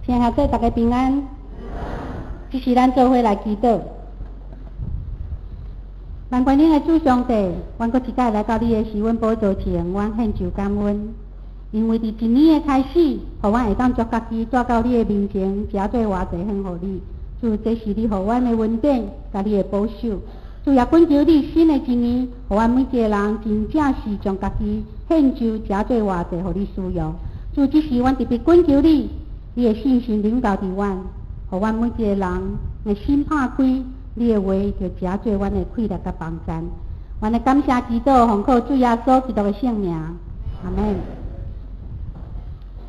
親愛的大家平安，這時咱做伙來祈禱。萬軍的主上帝，阮閣一擺來到你的施恩寶座前，阮獻上感恩，因為佇一年的開始，予阮會當將家己帶到你的面前，成做活祭獻予你。主，這是你予阮的恩典，佮你的保守。主也懇求你新的一年，予阮每一個人真正是將家己獻上，成做活祭，予你使用。主，這時阮特別懇求你，你的聖神臨到佇阮，予阮每一個人的心拍開，你的話就成做阮的氣力佮幫贊。阮的感謝祈禱，奉靠主耶穌基督的聖名，阿們。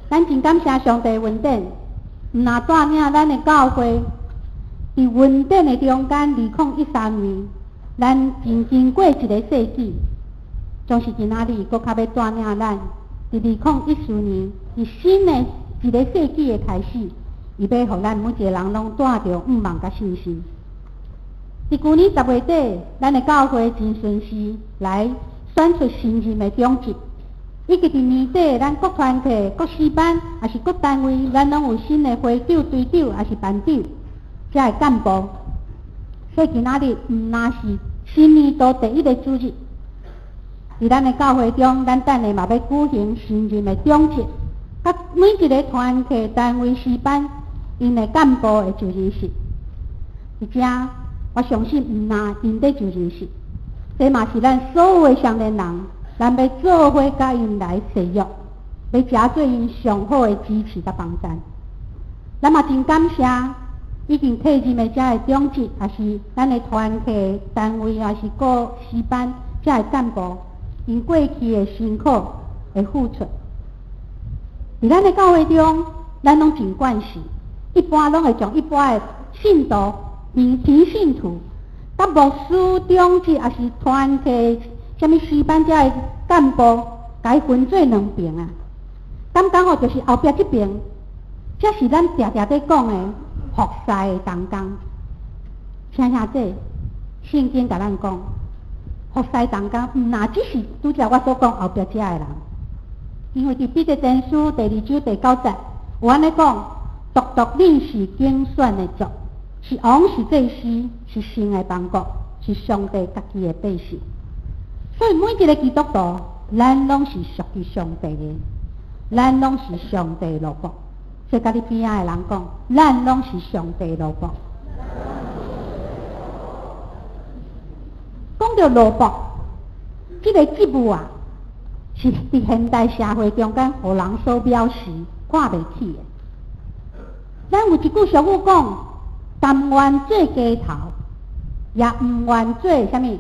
咱真感謝上帝恩典，毋若帶領咱的教會，佇恩典的中間，2013年，咱真經過一個世紀，總是今仔日閣較欲帶領咱，佇2014年，佇新的一個世紀的開始，伊欲予咱每一個人攏帶著向望佮信心。佇舊年10月底，咱的教會真順時來選出新任的長執，以及佇年底，咱各團體、各詩班，抑是各單位，咱攏有新的會長、隊長，抑是班長，遮的幹部。所以今仔日毋若是新年度第一个主日，佇咱的教會中，咱等下嘛欲舉行新任的長執，佮每一个團體、單位、詩班，𪜶的幹部的就任式。佇遮，我相信毋若𪜶佇就任式，這嘛是咱所有的少年人，咱欲做伙佮𪜶來誓約，欲成做𪜶上好的支持佮幫贊。咱嘛真感謝已經退任的遮的長執，抑是咱的團體單位，抑是各詩班遮的幹部，𪜶過去的辛苦的付出。佇咱的教會中，咱攏真慣勢，一般攏會將一般的信徒、平信徒，佮牧師、長執，抑是團體、啥物詩班遮的幹部，共伊分做兩邊啊。感覺吼，就是後壁這邊，這是咱定定佇講的服侍的同工。親兄弟，聖經共咱講，服侍同工，毋若只是拄才我所講後壁遮的人，因為佇彼得前書第二章第九節有按呢講：獨獨恁是揀選的族，是王是祭司，是神的邦國，是上帝家己的百姓。所以每一個基督徒，咱攏是屬於上帝的，咱攏是上帝奴僕。所以佮你邊仔的人講，咱攏是上帝奴僕。講著奴僕，這個職務啊，是佇現代社會中間，予人所藐視、看袂起的。咱有一句俗語講：甘願做雞頭，也毋願做啥物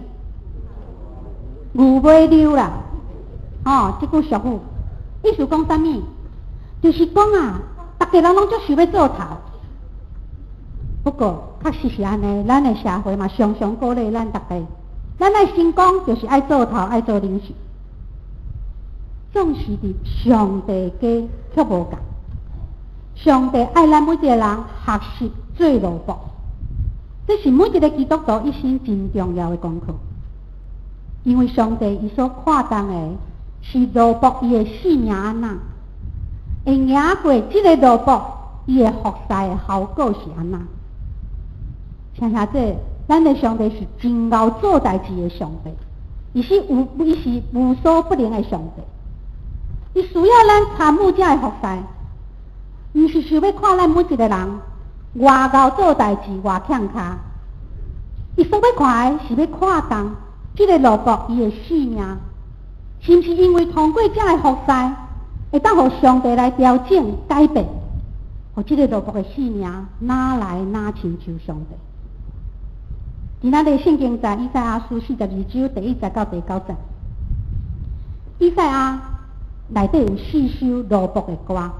牛尾溜啦。吼，這句俗語意思講啥物？就是講啊，逐家人攏足想欲做頭。不過確實是按呢，咱的社會嘛常常鼓勵咱逐家，咱愛成功就是愛做頭，愛做領袖。總是佇上帝家卻無仝。上帝愛咱每一個人學習做奴僕，這是每一個基督徒一生真重要的功課。因為上帝伊所看重的是奴僕伊的性命按怎，會贏過這個奴僕伊的服侍的效果是按怎。親兄弟，咱的上帝是真𠢕做代誌的上帝，伊是無所不能的上帝。伊需要咱參與這个服侍，毋是想欲看咱每一個人偌𠢕做代誌，偌欠跤。伊所欲看的是欲看重這个奴僕伊的性命，是毋是因為通過這个服侍，會當予上帝來調整改變，予這个奴僕的性命愈來愈親像上帝。今仔日聖經在以賽亞書42章第一節到第九節，以賽亞內底有四首奴僕的歌，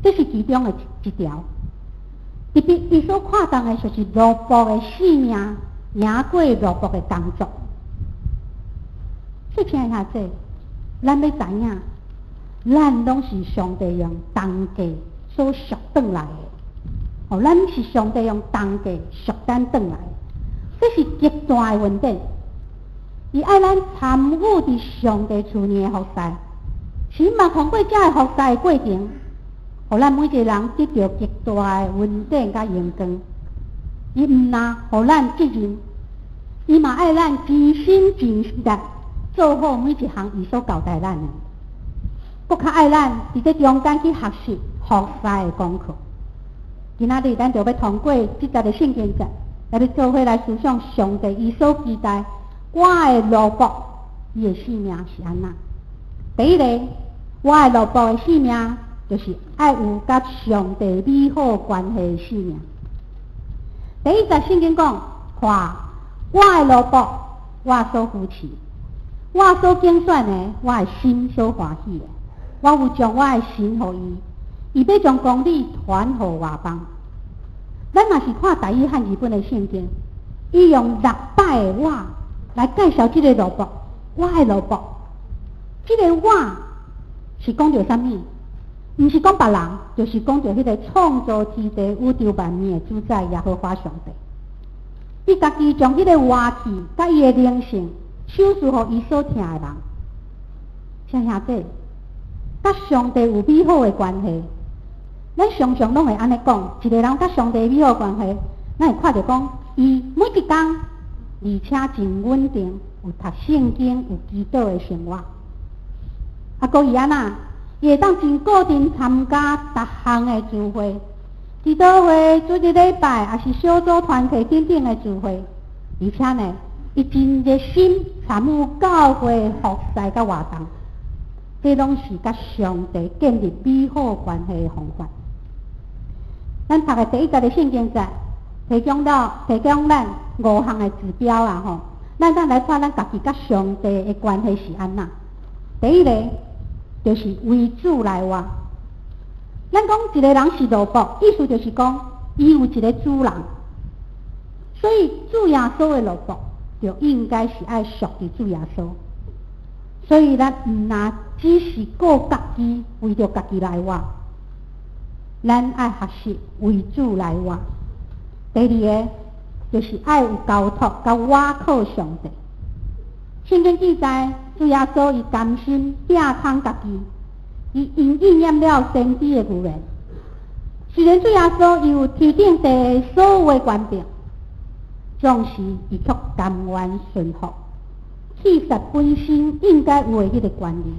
這是其中的一條。特別伊所看重的就是奴僕的性命，贏過奴僕的工作。所以親愛兄弟，咱欲知影，咱攏是上帝用重價所贖轉來的。哦，咱是上帝用重價贖咱轉來的，這是極大的恩典。伊愛咱參與佇上帝厝內的服侍，是嘛通過這个服侍的過程，予咱每一个人得著極大的恩典佮榮光。伊毋但予咱責任，伊嘛愛咱盡心盡力做好每一項伊所交代咱的。閣較愛咱佇這中間去學習服侍的功課。今仔日咱就欲通過這節的聖經節，來欲做伙來思想上帝伊所期待我的奴僕伊的生命是按怎？第一个，我的奴僕的生命就是愛有佮上帝美好關係的生命。第一節聖經講，看我的奴僕，我所扶持，我所揀選的，我的心所歡喜的，我有將我的神予伊，伊欲將公理傳予外邦。咱若是看台語漢字本的聖經，伊用六擺的我來介紹這個奴僕，我的奴僕，這個我是講著啥物？毋是講別人，就是講著彼個創造天地宇宙萬物的主宰耶和華上帝。伊家己將彼個活氣佮伊的靈性賞賜予伊所疼的人。親兄弟，佮上帝有美好的關係，咱常常攏會按呢講，一個人佮上帝美好關係，咱會看著講，伊每一工，而且真穩定，有讀聖經、有祈禱的生活。啊，閣伊按怎？伊會當真固定參加逐項的聚會，祈禱會、主日禮拜，抑是小組團契等等的聚會。而且呢，伊真熱心參與教會服侍佮活動，這攏是佮上帝建立美好關係的方法。咱讀的第一節的聖經節，提供咱五項的指標啊吼，咱當來看咱家己佮上帝的關係是按怎。第一個就是為主來活。咱講一個人是奴僕，意思就是講伊有一個主人，所以主耶穌的奴僕就應該是愛屬佇主耶穌。所以咱毋若只是顧家己，為著家己來活，咱愛學習為主來活。第二个就是愛有交託佮倚靠上帝。聖經記載，主耶穌伊甘心摒空家己，伊應驗了先知的預言。雖然主耶穌伊有天頂地的所有的權柄，總是伊卻甘願順服，棄殺本身應該有的彼个權利，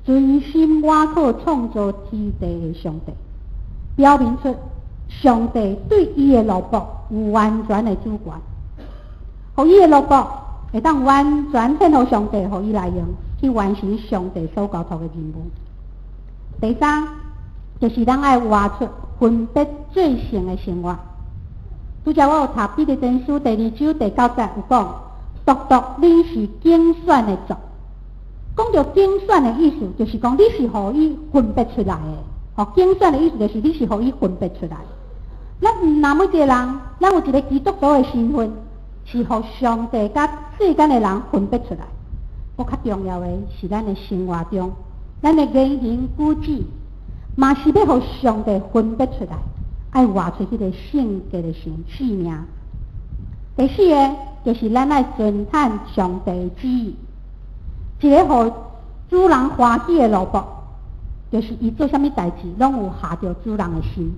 專心倚靠創造天地的上帝，表明出上帝對伊的奴僕有完全的主權，予伊的奴僕會當完全獻予上帝，予伊來用去完成上帝所交託的任務。第三，就是咱愛活出分別做聖的生活。拄才我有讀彼得前書第二章第九節有講，獨獨恁是揀選的族。講著揀選的意思，就是講你是予伊分別出來的。吼，揀選的意思就是你是予伊分別出來。咱毋若每一個人，咱有一個基督徒的身份，是予上帝佮世間的人分別出來。閣較重要的是，咱的生活中，咱的言行舉止，嘛是欲予上帝分別出來，愛活出彼個聖潔的生命。第四个就是咱愛遵行上帝的旨意。一个予主人歡喜的奴僕，就是伊做啥物代誌，攏有合著主人的心。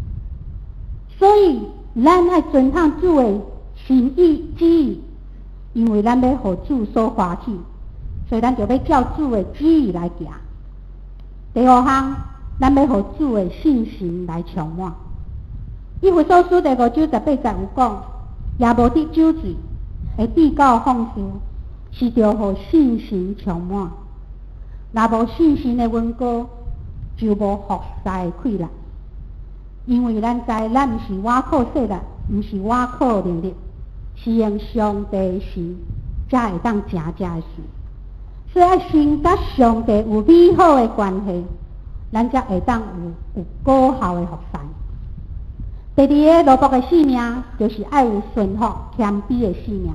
所以，咱愛遵行主的心意旨意，因為咱欲予主所歡喜，所以咱就欲照主的旨意來行。第五項，咱欲予主的信心來充滿。以弗所書第五章十八節有講，也無得酒醉，會至到放肆，是著予信心充滿。若無信心的穩固，就無服侍的氣力。因為咱知，咱毋是倚靠勢力，毋是倚靠能力，是用上帝的神，才會當成這的事。所以愛先佮上帝有美好的關係，咱才會當有果效的服侍。第二个奴僕的生命，就是愛有順服謙卑的生命。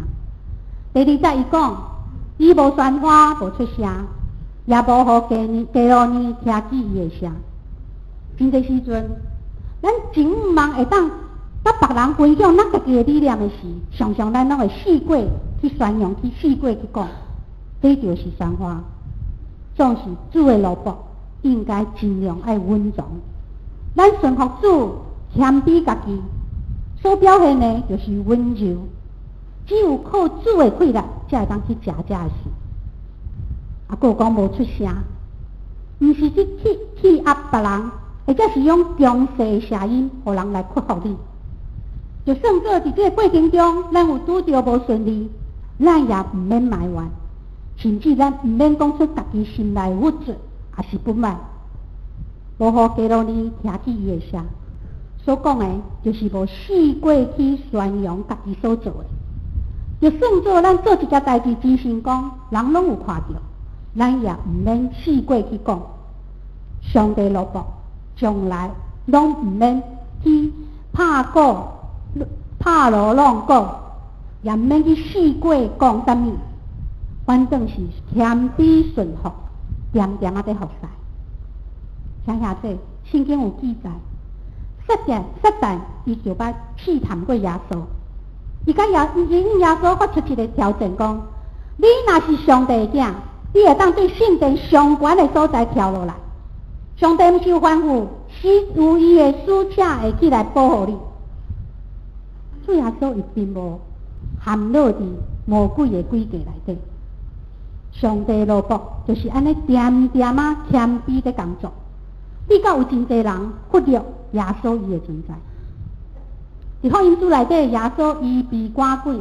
第二節伊講，伊無喧譁，無出聲，也無予雞鷺呢聽見伊的聲。真濟時陣，咱真向望會當佮別人分享咱家己的理念的時，常常咱攏會四過去宣揚，去四過去講，這就是喧譁。總是主的奴僕應該盡量愛穩重。咱順服主，謙卑家己，所表現的就是溫柔。只有靠主的氣力，才會當去食這个事。啊，閣有講無出聲，毋是去氣壓別人，或者是用強勢的聲音，予人來屈服你。就算做佇這个過程中，咱有拄著無順利，咱也毋免埋怨，甚至咱毋免講出家己心內鬱卒，抑是不滿。無予加羅尼聽去伊的聲，所講的，就是無四過去宣揚家己所做的。就算做咱做一件代誌真成功，人攏有看著，咱也毋免四過去講。上帝奴僕從來攏毋免去拍鼓、拍鑼弄鼓，也毋免去四過講啥物，反正是謙卑順服，恬恬仔佇服侍。請兄弟，聖經有記載，撒旦伊就捌試探過耶穌，伊向耶穌發出一个挑戰，講：你若是上帝的囝，你會當對聖殿上懸的所在跳落來。上帝毋是有吩咐，是有伊的使者會起來保護你。主耶穌伊並無陷落佇魔鬼的詭計內底。上帝奴僕就是按呢恬恬仔謙卑佇工作，比較有真濟人忽略耶穌伊的存在。佇福音書內底，耶穌醫病趕鬼，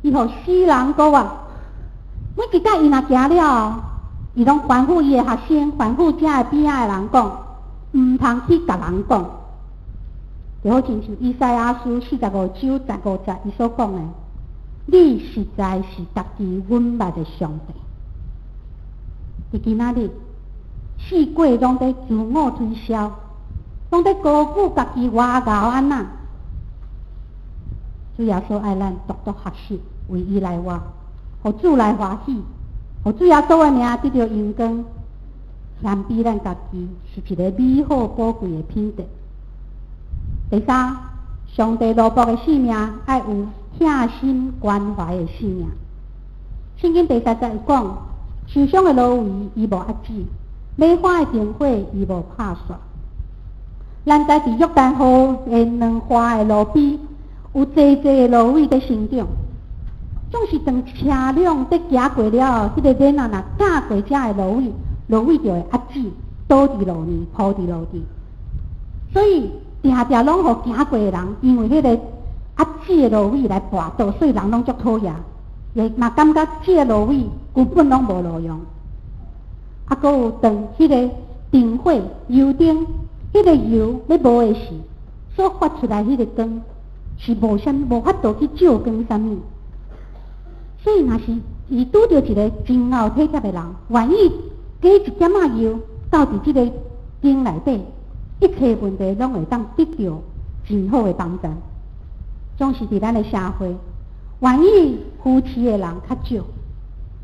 伊予死人復活。每一擺伊若行了後，伊攏吩咐伊的學生，吩咐遮的邊仔的人講，毋通去共人講。就好親像以賽亞書45章15節，伊所講的：你實在是家己隱密的上帝。佇今仔日，四界攏佇自我推銷，攏佇高估家己偌𠢕按怎。主耶穌愛咱獨獨學習，為伊來活，予主來歡喜，予主耶穌的名得著榮光。謙卑咱家己是一个美好寶貴的品德。第三，上帝奴僕的性命愛有疼心關懷的性命。聖經第三節有講，受傷的蘆葦伊無遏止，欲花的燈火伊無拍煞。咱知佇約旦河的兩岸的路邊，有濟濟的蘆葦佇生長。總是當車輛佇行過了後，彼個輪仔若軋過遮的蘆葦，蘆葦就會遏止，倒佇路面，鋪佇路頂。所以定定攏予行過的人，因為彼個遏止的蘆葦來跋倒，所以人攏足討厭，也嘛感覺這个蘆葦根本攏無路用。啊，閣有當彼个燈火油燈，彼个油欲無的時，所發出來彼个光是無啥無法度去照光啥物。所以，若是伊拄著一个真𠢕體貼的人，願意加一點仔油倒佇這个燈內底，一切問題攏會當得著真好的幫助。總是佇咱的社會，願意扶持的人較少，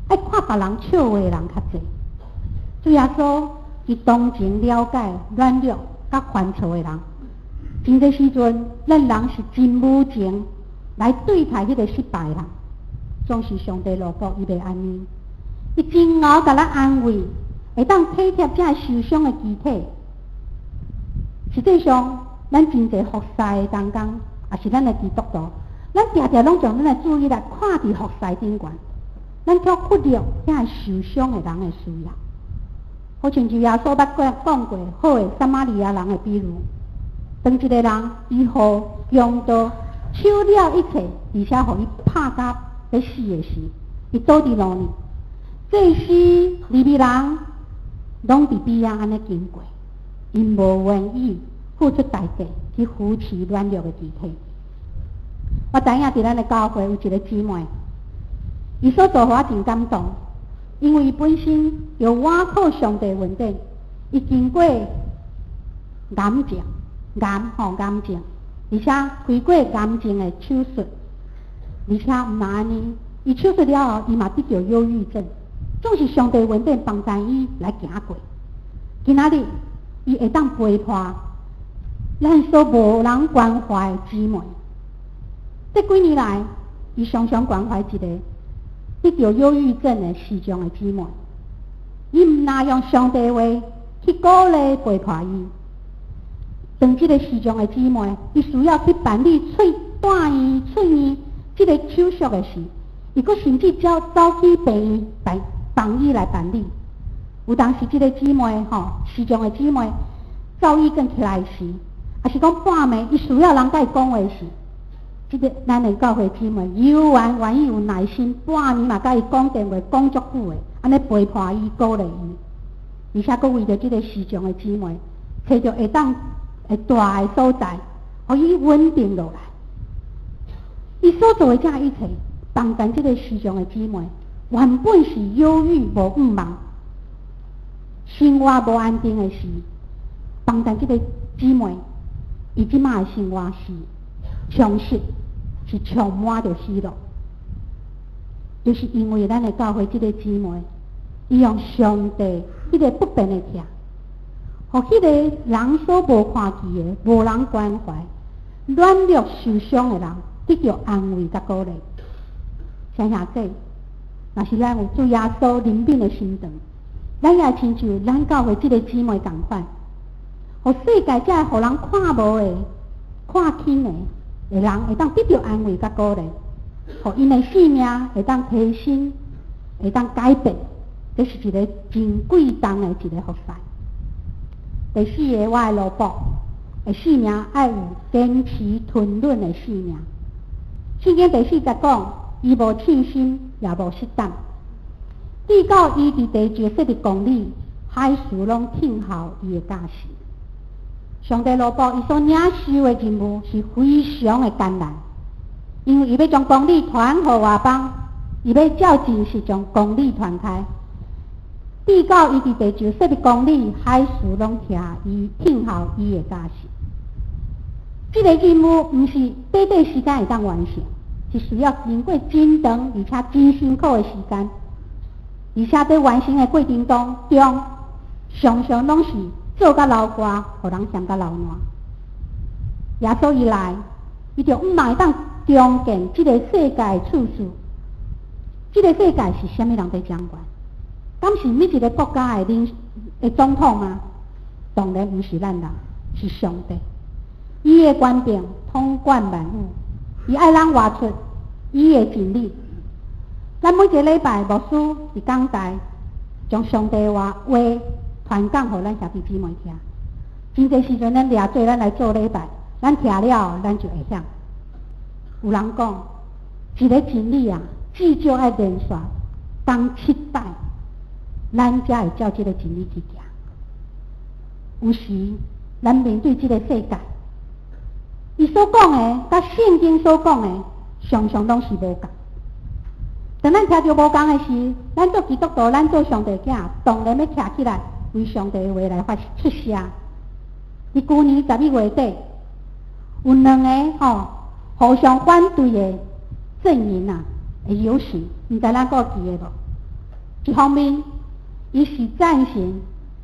愛看別人笑話的人較濟。主耶穌伊同情了解軟弱佮犯錯的人，真濟時陣，咱人是真無情來對待彼个失敗的人。總是上帝奴僕，伊袂按呢，伊真𠢕共咱安慰，會當體貼這受傷的肢體。實際上，咱真濟服侍的同工，抑是咱的基督徒，咱定定攏將咱的注意力看佇服侍頂懸，咱卻忽略遐受傷的人的需要。好親像耶穌捌講過好的撒瑪利亞人的比喻，當一个人伊予強盜搶了一切，而且予伊拍甲欲死的時，伊倒佇路面，祭司、利未人攏佇邊仔按呢經過，𪜶無願意付出代價去扶持軟弱的肢體。我知影佇咱的教會有一个姊妹，伊所做予我真感動，因為伊本身有倚靠上帝恩典，伊經過癌症、癌吼癌症，而且開過癌症的手術，而且毋但按呢，伊手術了後，伊嘛得著憂鬱症，總是上帝恩典幫助伊來行過。今仔日，伊會當陪伴咱所無人關懷的姊妹。這幾年來，伊常常關懷一個得著憂鬱症的視障的姊妹。伊毋但用上帝話去鼓勵陪伴伊，當這个視障的姊妹，伊需要去辦理喙蹛院、喙院這个手續的時，伊閣甚至走走去病院辦幫伊來辦理。有當時這个姊妹吼，視障的姊妹，走伊轉起來時，抑是講半暝，伊需要人佮伊講話時，這个咱的教會姊妹猶原願意有耐心，半暝嘛佮伊講電話講足久的，按呢陪伴伊、鼓勵伊，而且閣為著這个視障的姊妹，揣著會當會蹛的所在，予伊穩定落來。伊所做的這一切，幫助這个視障的姊妹，原本是憂鬱無向望，生活無安定的時，幫助這个姊妹，伊這馬的生活是充實，是充滿著喜樂。就是因為咱的教會這个姊妹，伊用上帝彼个不變的疼，予彼个人所無看見的、無人關懷、軟弱受傷的人，得著安慰佮鼓勵。親兄弟，若是咱有主耶穌憐憫的心腸，咱也親像咱教會這个姊妹仝款，予世界這予人看無的、看輕的的人，會當得著安慰佮鼓勵，予𪜶的性命會當提升，會當改變，這是一个真貴重的一个服侍。第四个，我的奴僕的性命愛有堅持吞忍的性命。聖經第四節講，伊無凊心，也無失膽。直到伊佇地上設立公理，海事攏聽候伊的教示。上帝奴僕伊所領受的任務是非常的艱難，因為伊欲將公理傳予外邦，伊欲照真實將公理傳開。直到伊佇地上設立公理，海事攏聽伊聽候伊的教示。這个任務毋是短短時間會當完成，是需要經過真長而且真辛苦的時間，而且佇完成的過程當中，常常攏是做甲流汗，予人嫌甲流爛。耶穌伊來，伊就向望會當重建這个世界的秩序。這个世界是啥物人佇掌管？敢是每一个國家的領的總統嗎？當然毋是咱人，是上帝。伊的權柄統管萬有，伊愛咱活出伊的真理。咱每一个禮拜牧師佇講台，將上帝的話傳講予咱兄弟姊妹聽。真濟時陣，咱掠做咱來做禮拜，咱聽了咱就會曉。有人講，一个真理啊，至少愛連續講七擺，咱才會照這个真理去行。有時，咱面對這个世界，伊所講的，佮聖經所講的，常常攏是無仝。當咱聽著無仝的時，咱做基督徒，咱做上帝囝，當然欲徛起來為上帝的話來發出聲。佇舊年11月底，有兩个吼互相反對的陣營啊的遊行，毋知咱閣記得無？一方面，伊是贊成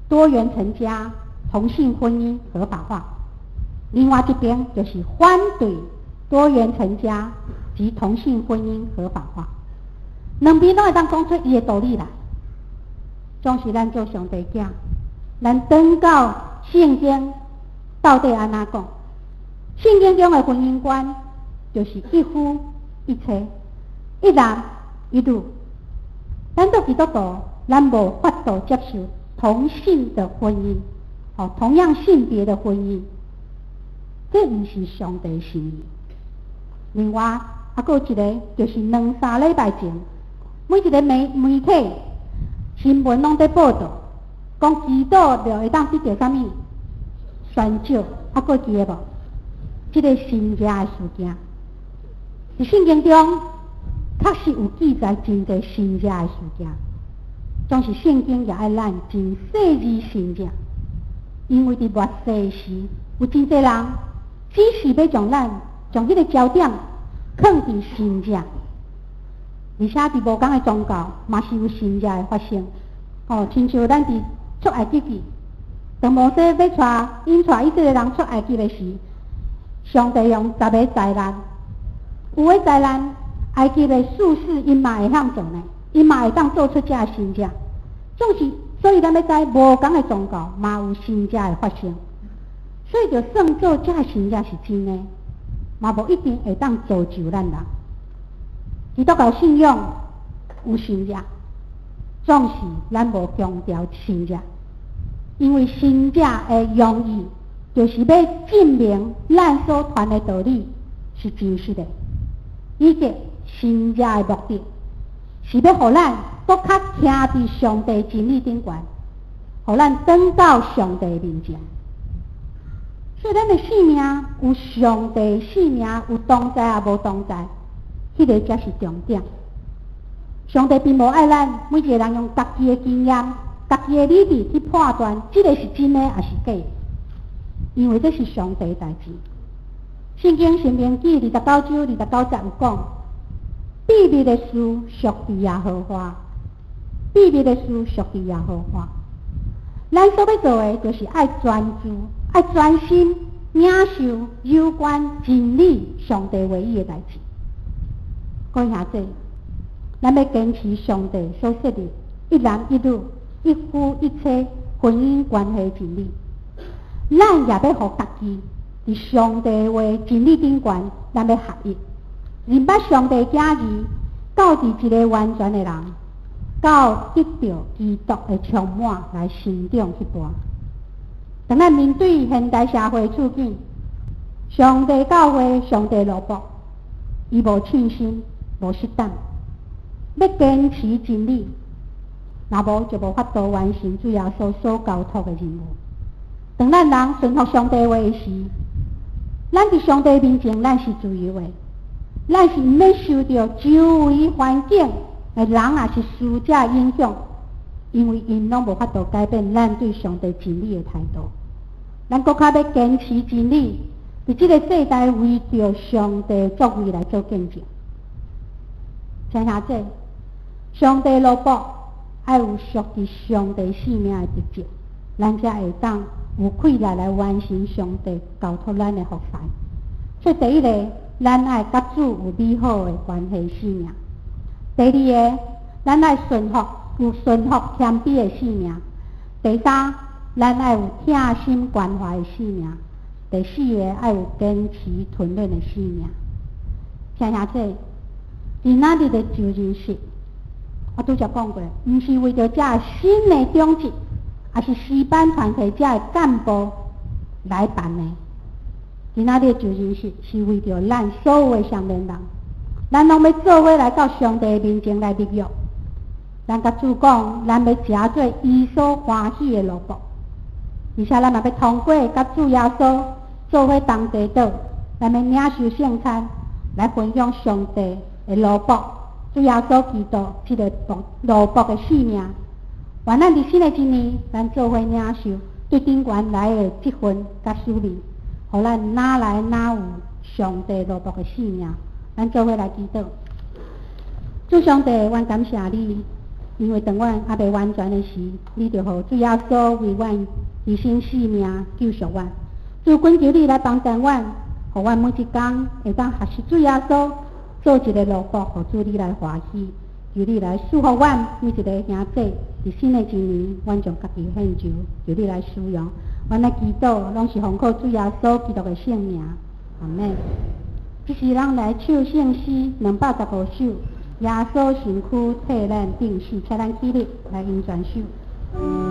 多元成家、同性婚姻合法化；另外一邊就是反對多元成家及同性婚姻合法化。兩邊攏會當講出伊的道理來。總是咱做上帝囝，咱轉到聖經到底按怎講？聖經中的婚姻觀就是一夫一妻、一男一女。咱做基督徒，咱無法度接受同性的婚姻，吼，同樣性別的婚姻，這毋是上帝心意。另外，猶閣有一个，就是兩三禮拜前，每一个媒體新聞攏佇報導，講祈禱就會當得著啥物？宣召，猶閣記得無？這个神蹟的事件，佇聖經中確實有記載真濟神蹟的事件，總是聖經也愛咱真細膩神蹟，因為佇末世時有真濟人只是欲將咱將彼个焦點囥佇神蹟，而且佇無仝的宗教嘛是有神蹟的發生。哦，親像咱佇出埃及記，當摩西欲帶引帶以色列人出埃及的時，上帝用十个災難，有的災難，埃及的術士𪜶嘛會曉做呢，𪜶嘛會當做出這个神蹟。總是，所以咱欲知無仝的宗教嘛有神蹟的發生。所以就算做這神跡是真的，嘛無一定會當造就咱人。基督教信仰有神跡，總是咱無強調神跡，因為神跡的用意就是欲證明咱所傳的道理是真實的，以及神跡的目的是欲予咱閣較徛佇上帝真理頂懸，予咱轉到上帝面前。所以咱的生命有上帝生命有同在抑無同在，彼個才是重點。上帝並無愛咱每一個人用家己的經驗、家己的理智去判斷，這個是真的抑是假的？因為這是上帝的代誌。聖經申命記29章29節有講，秘密的事屬佇耶和華，秘密的事屬佇耶和華。咱所欲做的，就是愛專注、愛專心領受有關真理、上帝話語的代誌。各位兄弟，咱欲堅持上帝所設立一男一女、一夫一妻婚姻關係真理，咱也欲予家己佇上帝話真理頂懸，咱欲合一，認捌上帝囝兒，到佇一个完全的人，到得著基督的充滿來成長彼步。當咱面對現代社會處境，上帝教會、上帝奴僕，伊無凊心、無失膽，欲堅持真理，若無就無法度完成主耶穌所交託的任務。當咱人順服上帝話時，咱佇上帝面前，咱是自由的，咱是毋免受著周圍環境的人抑是事者影響，因為𪜶攏無法度改變咱對上帝真理的態度。咱閣較欲堅持真理，佇這个世代為著上帝作為來做見證。親兄弟，上帝奴僕愛有屬佇上帝生命的特質，咱才會當有氣力來完成上帝交託咱的服侍。所以第一个，咱愛佮主有美好的關係生命；第二个，咱愛順服有順服謙卑的生命；第三，咱愛有疼心關懷的生命；第四个，愛有堅持吞忍的生命。親兄弟，今仔日的就任式，我拄才講過，毋是為著這新的長執，抑是詩班團體這的幹部來辦的。今仔日就任式是為著咱所有的少年人，咱攏欲做伙來到上帝面前來立約。咱共主講，咱欲成做伊所歡喜的奴僕，而且咱嘛欲通過共主耶穌做伙同齊禱，咱欲領受聖餐來分享上帝的奴僕主耶穌基督這个奴僕的性命。願咱佇新的一年，咱做伙領受對頂懸來的這份佮使命，予咱哪來哪有上帝奴僕的性命。咱做伙來祈禱。主上帝，阮感謝你，因為當阮猶未完全的時，你就予主耶穌為阮犧牲性命救贖阮。主懇求你來幫助阮，予阮每一工會當學習主耶穌，做一个奴僕，予主你來歡喜。求你來賜福阮每一个兄弟，佇新的一年，阮將家己獻上，求你來使用。阮的祈禱攏是奉靠主耶穌基督的聖名，阿們。這時咱來唱聖詩215首，耶穌身軀替咱釘死，請咱起立來吟全首。